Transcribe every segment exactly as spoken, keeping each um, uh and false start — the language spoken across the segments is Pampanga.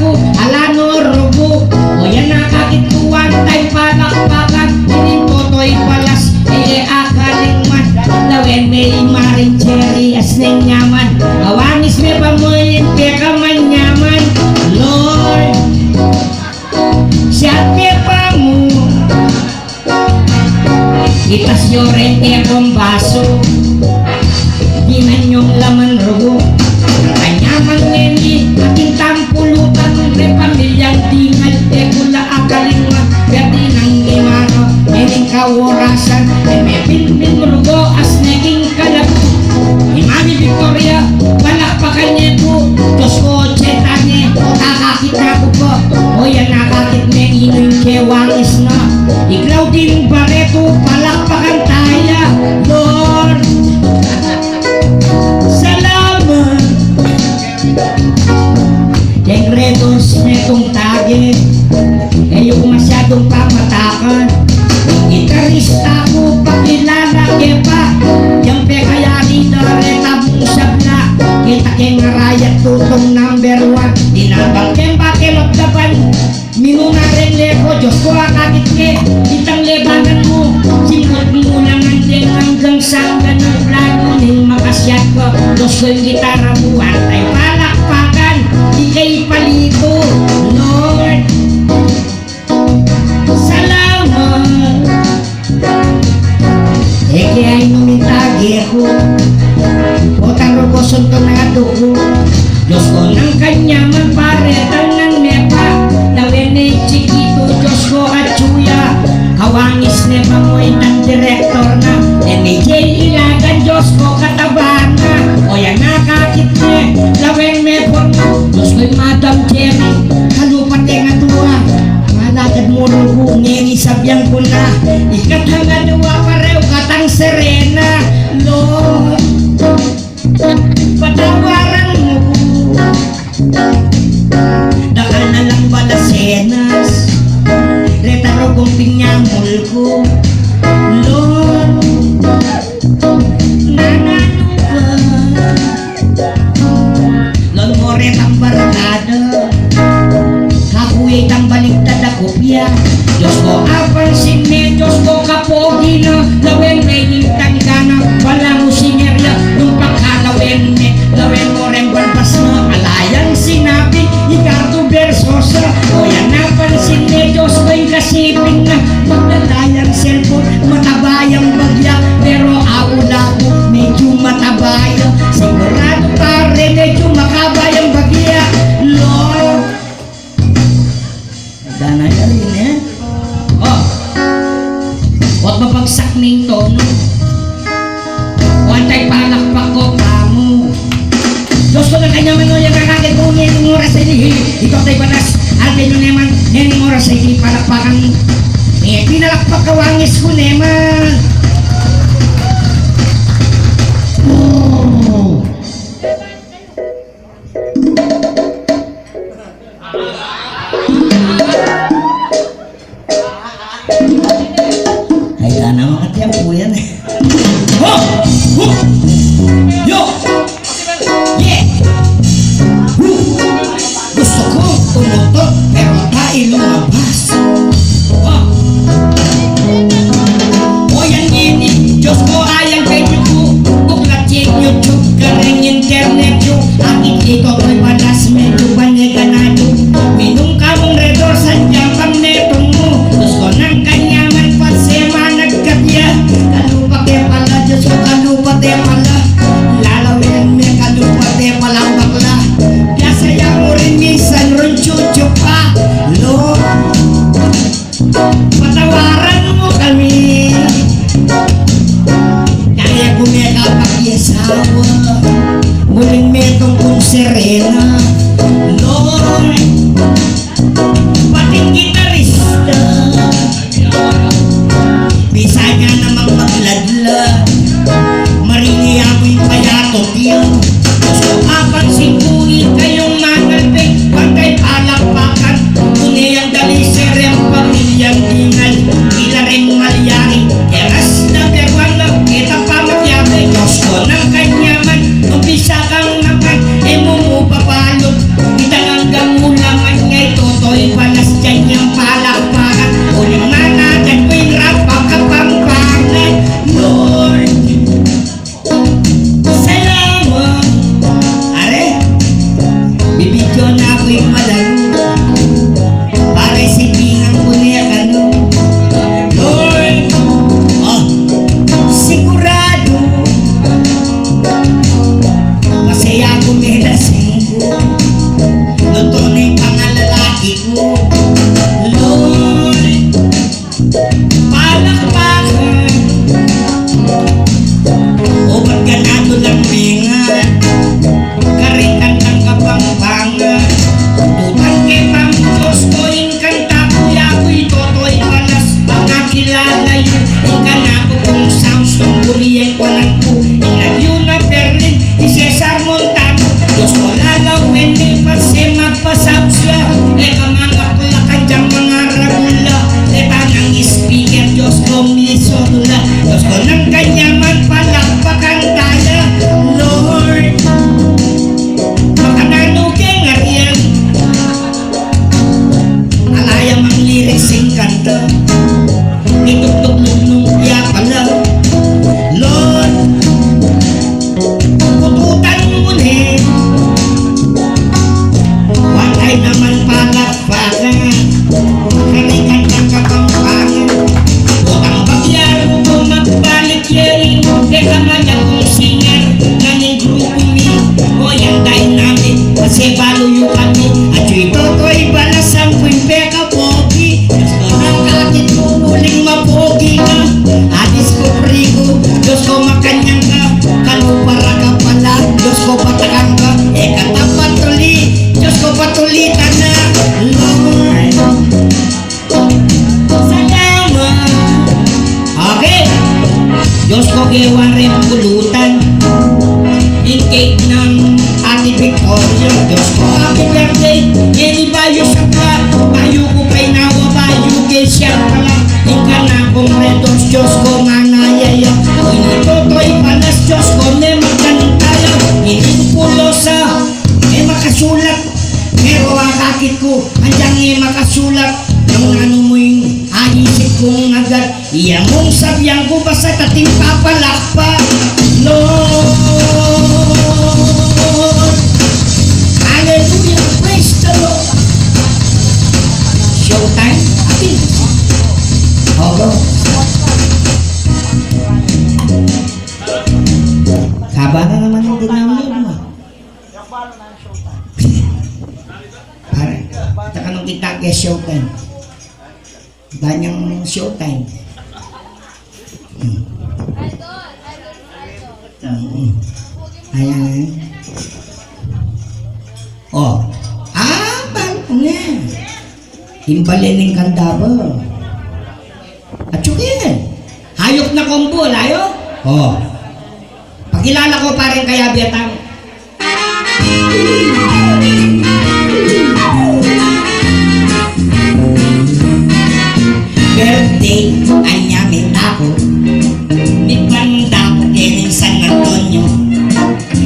Ala no rugu, o yan akakit ku, antay palakpakan, ining Totoy Palas, e ye akalingwan, lawen me i Maring Cherry, asne nyaman, awangis me pa mu ing pekamanyaman, Lord, siat me pa mu. Itas yo reng e bombasu, dinan yung laman rugu. Kanyaman ngeni, atin tampulutan, reng pamilyang dingal, e ku la akalingwan, perdi nang limana, ngening kaworasan, e me binbin rugu, asne king kalagu. I Mami Victoria, palakpakan ye ku, Dios ku, Chetane, o kakakit na ku pa, o yan akakit me, inu ing kewangis na. I Claudine Barreto, palakpakan taya, Lord. Salamat. Deng Red Horse metung tage, e yu ku masyadung pamatakan. Gitarista ku, pakilala ke pa. Yang pekayari da reta mung sabla, kita ke ngarayat tutong number one. Dinabang ke bate magdaban. Minuna reng leko, Dios ku, akakit ke, itang lebanan mu, simbut mu lang andeng anggang sanggan nang plano ning makasiat ka, Dios ku, ing gitara mu, antay palakpakan, ikay palitu, Lord. Salamat. E ke ay numitage ku, o taro ko sunto na duku. Dios ku, nang kanyaman paretal nang mepa, lawen ne chikitu, Dios ku, atsu ya. Awangis ne pa mu itang direktor na, M J Ilagan, Dios ku, kataba na. O yan akakit ne, lawen me porma, Dios ku, Madam Jenny, kalupa te nga tua. Malagad mu rugu, ngeni sabian ku na, ikatang aduwa parew katang Serena, Lord, patawaran mu. Dakal na lang balasenas, reta rugung pinyamul ku, Lord, nananu ka? Lon mo retang barkada, kaku ya itang baligtad a kopya. Dios ku, apansin me, Dios ku, kapogi na, lawen me ing tangga na, balamu singer ya, nung pakalawen me, lawen mo reng balbas na, ala yang sinabi, Ricardo Versosa, o yan apansin me, Dios ku, ing kasiping na, magdala yang cellphone, mataba yang bagya, pero aula ku, medyu mataba ya. Siguradu pare, medyu makaba yang bagya. Lord. Dana ya rin, e. O. Ot mabagsak ning tono. O, antay palakpak ku pa mu. Dios ku, nang kanyaman, o yan akakit ku, ngening oras a ini, ikaw tay batas, atin yu neman, ngening oras a ini, palakpakan, e, pinalakpak, kawangis ku neman. O. Ay, dana, makatiyan ku yan, e. Ho! Ho! Yo! Ye! Hu! Gusto kong tumutok, pero tayo lumabas. Ho! Pero akakit ku, agyang e makasulat, nung nanu mu ing aisip kung agad, iya mung sabian ku basta atin papalakpak. Lord! Hallelujah! Praise the Lord! Showtime? Atin. Opo. Haba na naman ing dinamit mu. Pare, taka nung kita ke showtime. Ganyang showtime. Hmm. Hmm. Ayan. O. Ah, balik ne. Imbale ning kanda ba? Atsukin. Hayop na kombo, layo? O. Pakilala ko pa rin kaya biyatang. Birthday, anya minta ku. Mipanda ku keni San Antonio.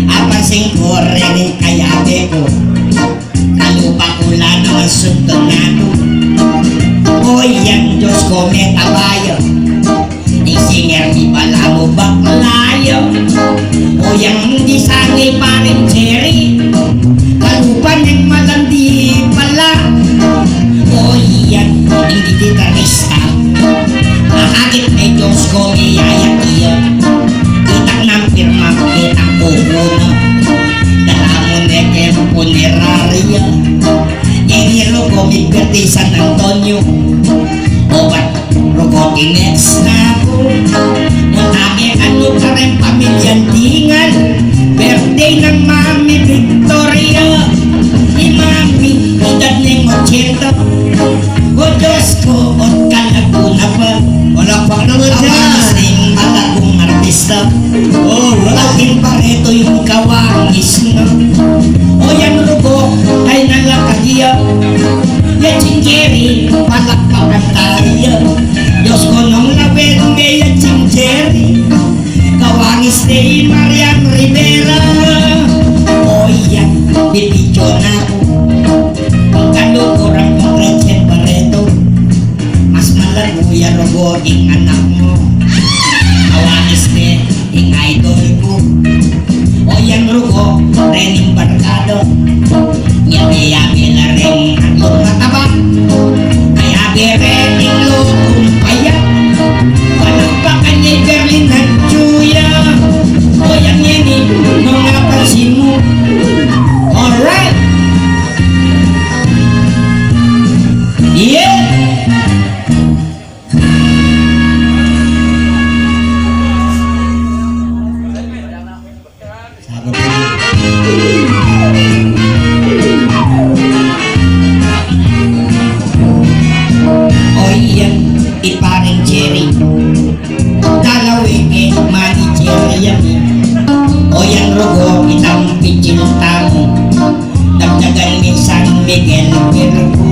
Apansing ku reni kayabe ku. Kalupa ku la naman sugtun natu. O yan, Diyos ko, metabayan. Ing singer ni balamu bakla ya. O yang di sanay paring Jerry. Kalupa neng malandi pala. O yan, ing gitarista. Akakit me Diyos ko, meyayat ya. Itak nang pirma, itak kuku na. Dala mu ne ke punerarya. Ini Rugo, mibirthday San Antonio. Obat Rugo, tinext na ku. Munta ke kanu kareng pamilyan Dingan. Birthday nang Mami Victoria. I Mami, edad neng ochenta. O Diyos ku, ot kalagu na pa. Wala pa naman dyan. Awanis ning malagung artista. O, wala. Atin pa reto ing kawangis na. O yan Rugo, kay nalakad ya. Ya ching Jerry, palakpakan taya. Diyos ko, nung lawen me ya ching Jerry. Kawangis ne i Marian Rivera. O yan, bibidyo na ku. Kaluguran kung Rachel Barreto. Mas malagu ya Rugo ing anak mu. Kawangis ne ing idol ku. O yan Rugo, rening barkada. Yabe-yabe la reng atlung mataba. Kayabe re ing lukung paya. Palakpakan ye i Berlin at Julia. O yan, yan i mga pansin mu. Alright. Yeah. O yan, i paring Jerry. Dalawe ke manager ya mi. O yan Rugo, itang pitsil tamu. Dagdagan mi San Miguel Virgo.